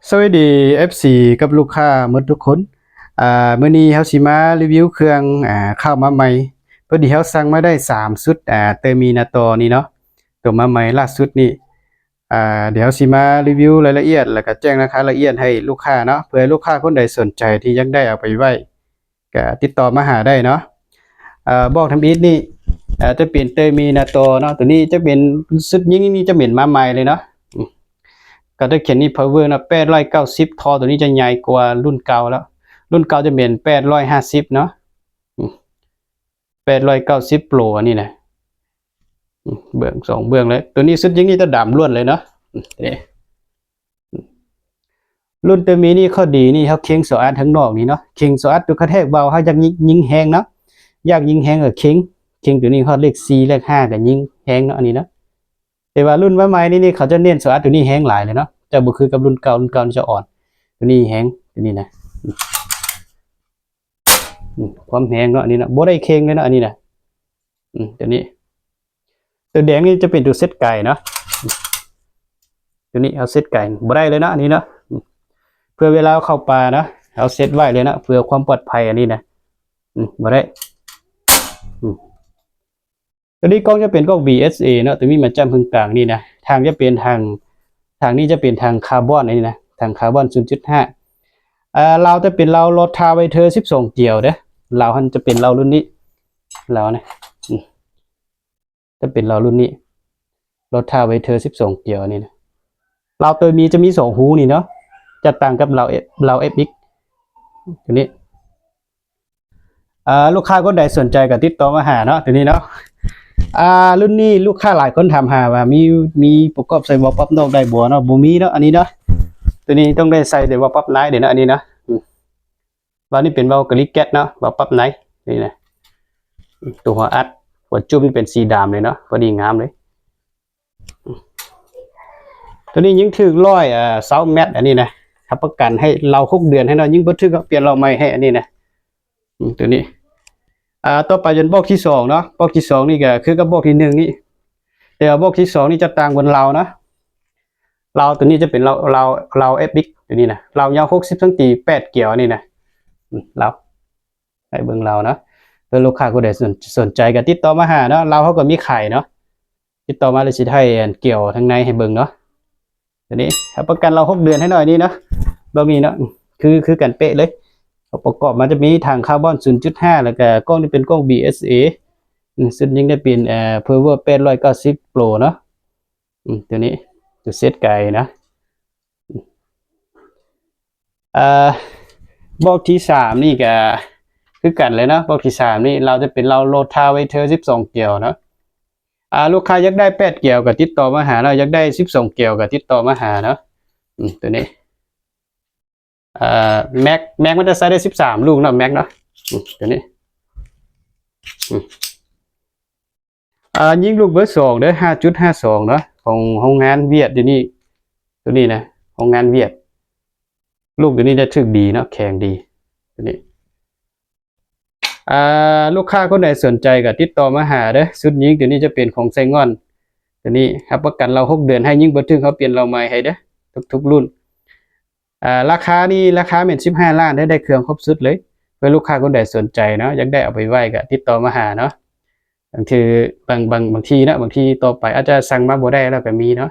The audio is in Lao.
ສະບາຍດີ ເອັຟຊີ ກັບລູກຄ້າໝົດທຸກຄົນ. ອາ ມື້ນີ້ເຮົາຊິມາຣີວິວເຄື່ອງ ອາ ເຂົ້າມາໃໝ່. ພໍດີເຮົາສັ່ງມາໄດ້ສາມຊຸດ ອາ ເຕີມີນາຕໍນີ້ເນາະ, ຕົວມາໃໝ່ລ່າສຸດນີ້. ອາ ດຽວເຮົາຊິມາຣີວິວລາຍລະອຽດ ແລ້ວກະແຈ້ງລາຄາລະອຽດໃຫ້ລູກຄ້າເນາະ, ເພື່ອລູກຄ້າຄົນໃດສົນໃຈທີ່ຢາກໄດ້ເອົາໄປໄວ້ ກະຕິດຕໍ່ມາຫາໄດ້ເນາະ. ອາ ບອກທຳອິດນີ້ ອາ ຈະເປັນເຕີມີນາຕໍເນາະ, ໂຕນີ້ຈະເປັນຊຸດຍິງນີ້ຈະເປັນມາໃໝ່ເລີຍເນາະ. ອາ ກະຈະຂຽນນີ້ພາວເວີເນາະ ແປດຮ້ອຍເກົ້າສິບ, ທໍ່ໂຕນີ້ຈະໃຫຍ່ກວ່າລຸ້ນເກົ່າແລ້ວ, ລຸ້ນເກົ່າຈະເປັນແປດຮ້ອຍຫ້າສິບເນາະ. ອາ ແປດຮ້ອຍເກົ້າສິບໂປຣ ອັນນີ້ນະ. ອາ ເບື້ອງສອງເບື້ອງເລີຍ, ໂຕນີ້ຊຸດຍິງນີ້ຈະດຳລ້ວນເລີຍເນາະ. ອາ ໂຕນີ້ ລຸ້ນເຕີມີນີ້ຂໍ້ດີນີ້ ເຮົາເຄັ່ງສອງອັນທາງນອກນີ້ເນາະ, ເຄັ່ງສອງອັນໂຕກະແທກເບົາ, ເຮົາຢາກຍິງ ຍິງແຮງເນາະ, ຢາກຍິງແຮງກະເຄັ່ງ ເຄັ່ງໂຕນີ້ຮອດເລກສີ່ເລກຫ້າກະຍິງແຮງເນາະ ອັນນີ້ເນາະ. ແຕ່ວ່າລຸ້ນມາໃໝ່ນີ້ ນີ້ເຂົາຈະເນັ້ນສອງອັນໂຕນີ້ແຮງຫຼາຍເລີຍເນາະ, ຈະບໍ່ຄືກັບລຸ້ນເກົ່າ, ລຸ້ນເກົ່ານີ້ຈະອ່ອນ, ໂຕນີ້ແຮງ ໂຕນີ້ນະ. ອາ ຄວາມແຮງເນາະ ອັນນີ້ນະ, ບໍ່ໄດ້ເຄັ່ງເລີຍເນາະ ອັນນີ້ນະ. ອາ ໂຕນີ້ ໂຕແດງນີ້ຈະເປັນໂຕເຊັດໄກເນາະ, ໂຕນີ້ເຮົາເຊັດໄກບໍ່ໄດ້ເລີຍເນາະ ອັນນີ້ເນາະ. ອາ ເພື່ອເວລາເຮົາເຂົ້າປ່າເນາະ ເຮົາເຊັດໄວ້ເລີຍເນາະ ເພື່ອຄວາມປອດໄພ ອັນນີ້ນະ. ອາ ບໍ່ໄດ້. ອາ ໂຕນີ້ກ້ອງຈະເປັນກ້ອງ ບີເອສເອ ເນາະ, ໂຕມີມາຈ້ຳເຄິ່ງກາງນີ້ນະ. ຖັງຈະເປັນຖັງ ຖັງນີ້ຈະເປັນຖັງຄາບອນ ອັນນີ້ນະ, ຖັງຄາບອນສູນຈຸດຫ້າ. ອາ ລາວຈະເປັນລາວໂຣທາເວເທີສິບສອງກຽວເດີ້, ລາວຫັ້ນຈະເປັນລາວລຸ້ນນີ້ ລາວນະ. ອາ ຈະເປັນລາວລຸ້ນນີ້ ໂຣທາເວເທີສິບສອງກຽວນີ້ນະ. ລາວໂຕມີຈະມີສອງຮູນີ້ເນາະ, ຈະຕ່າງກັບລາວ ລາວເອັຟເອັກ ໂຕນີ້. ອາ ລູກຄ້າຄົນໃດສົນໃຈກະຕິດຕໍ່ມາຫາເນາະ ໂຕນີ້ເນາະ. ອາ ລຸ້ນນີ້ລູກຄ້າຫຼາຍຄົນຖາມຫາວ່າມີ ມີປະກອບໃສ່ວາລປັບນອກໄດ້ບໍ່ເນາະ, ບໍ່ມີເນາະ ອັນນີ້ເນາະ. ໂຕນີ້ຕ້ອງໄດ້ໃສ່ແຕ່ວາລປັບໃນເດ້ເນາະ ອັນນີ້ເນາະ. ອາ ວາລນີ້ເປັນວາລກະລິແກັດເນາະ, ວາລປັບໃນນີ້ນະ. ອາ ໂຕຫົວອັດ ຫົວຈຸ້ມນີ້ເປັນສີດຳເລີຍເນາະ, ພໍດີງາມເລີຍ. ອາ ໂຕນີ້ຍິງຖືກຮ້ອຍ ເອີ ຊາວແມັດ ອັນນີ້ນະ, ຮັບປະກັນໃຫ້ລາວຫົກເດືອນໃຫ້ເນາະ, ຍິງບໍ່ຖືກເຮົາປ່ຽນລາວໃໝ່ໃຫ້ ອັນນີ້ນະ. ອາ ໂຕນີ້ ອາ ຕໍ່ໄປເປັນບອກທີສອງເນາະ, ບອກທີສອງນີ້ກະຄືກັບບອກທີໜຶ່ງນີ້ ແຕ່ວ່າບອກທີສອງນີ້ຈະຕ່າງເປັນລາວເນາະ. ລາວໂຕນີ້ຈະເປັນລາວ ລາວ ລາວເອັຟເອັກໂຕນີ້ນະ, ລາວຍາວຫົກສິບຊັງຕີ ແປດກຽວ ອັນນີ້ນະ. ອາ ລາວ ໃຫ້ເບິ່ງລາວເນາະ, ເພື່ອລູກຄ້າຜູ້ໃດສົນ ສົນໃຈກະຕິດຕໍ່ມາຫາເນາະ, ລາວເຮົາກະມີຂາຍເນາະ. ຕິດຕໍ່ມາແລ້ວຊິຖ່າຍອັນກຽວທາງໃນໃຫ້ເບິ່ງເນາະ. ໂຕນີ້ຮັບປະກັນລາວຫົກເດືອນໃຫ້ໜ້ອຍນີ້ເນາະ, ບອກນີ້ເນາະ ຄື ຄືກັນເປະເລີຍ. ປະກອບມາຈະມີຖັງຄາບອນສູນຈຸດຫ້າ ແລ້ວກະກ້ອງນີ້ເປັນກ້ອງ ບີເອສເອ. ອາ ຊຸດຍິງໄດ້ເປັນ ເອີ ພາວເວີ ແປດຮ້ອຍເກົ້າສິບໂປຣເນາະ. ອາ ໂຕນີ້ ໂຕເຊັດໄກນະ. ອາ ບອກທີສາມນີ້ກະຄືກັນເລີຍເນາະ, ບອກທີສາມນີ້ລາວຈະເປັນລາວໂຣທາເວເທີສິບສອງກຽວເນາະ. ອາ ລູກຄ້າຢາກໄດ້ແປດກຽວກະຕິດຕໍ່ມາຫາເນາະ, ຢາກໄດ້ສິບສອງກຽວກະຕິດຕໍ່ມາຫາເນາະ. ອາ ໂຕນີ້ ອາ ແມັກ ແມັກມັນຈະໃຊ້ໄດ້ສິບສາມລູກເນາະ ແມັກເນາະ. ອາ ໂຕນີ້ ອາ ຍິງລູກເບີສອງເດີ້ ຫ້າຈຸດຫ້າສອງເນາະ, ຂອງໂຮງງານຫວຽດຢູ່ນີ້ ໂຕນີ້ນະ ໂຮງງານຫວຽດ. ລູກໂຕນີ້ຈະຖືກດີເນາະ ແຂງດີ ໂຕນີ້. ອາ ລູກຄ້າຄົນໃດສົນໃຈກະຕິດຕໍ່ມາຫາເດີ້, ຊຸດຍິງໂຕນີ້ຈະເປັນຂອງໄຊງ່ອນ ໂຕນີ້ຮັບປະກັນລາວຫົກເດືອນໃຫ້, ຍິງບໍ່ຖືກເຮົາປ່ຽນລາວໃໝ່ໃຫ້ເດີ້ ທຸກໆລຸ້ນ. ອາ ລາຄານີ້ ລາຄາແມ່ນສິບຫ້າລ້ານເດີ້, ໄດ້ເຄື່ອງຄົບຊຸດເລີຍ. ເພື່ອລູກຄ້າຄົນໃດສົນໃຈເນາະ ຢາກໄດ້ເອົາໄປໄວ້ກະຕິດຕໍ່ມາຫາເນາະ. ບາງທີ ບາງ ບາງ ບາງທີເນາະ ບາງທີຕໍ່ໄປອາດຈະສັ່ງມາບໍ່ໄດ້ແລ້ວກະມີເນາະ.